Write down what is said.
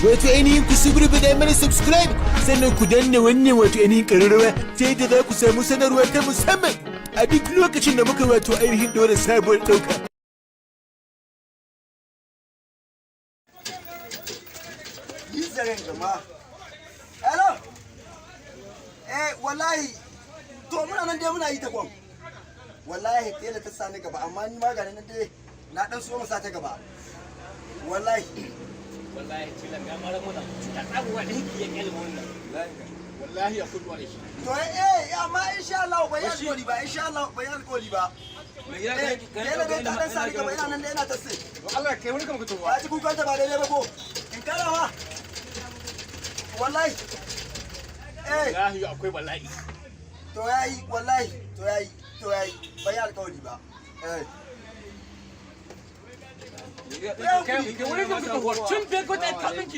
Wato ainihin ku suburbuɗa mana subscribe, sannan ku danna wannan wato ainihin ƙararrawa ta yadda za ku samu sanarwa ta musamman a duk lokacin da muka wato ainihin ɗora sabuwar ɗauka. Yi zaren jama'a. Hello. Eh, wallahi to muna nan dai muna yi ta kwan. Wallahi tela ta sani gaba, amma ni maganin nan dai na dan so mu sa ta gaba. Wallahi. Wallahi tilan ga mara muna ta tsabuwa da hiki ya kyalma wannan. Wallahi ya kudu shi. To eh, amma insha Allah bai alƙawari ba, insha Allah bai alƙawari ba. Mai gida, eh, kai. Tela dai ta dan sani gaba, ina nan dai ina ta sai. Allah kai wani kamar ka. Ka ji kukan ta ba daidai ba ko? In kara ma. Wallahi. Eh. Wallahi akwai bala'i. To yayi, wallahi, to yayi, to yayi, bai alƙawari ba. Eh. Kai wani kamar ka cin bai ko ta kabinki.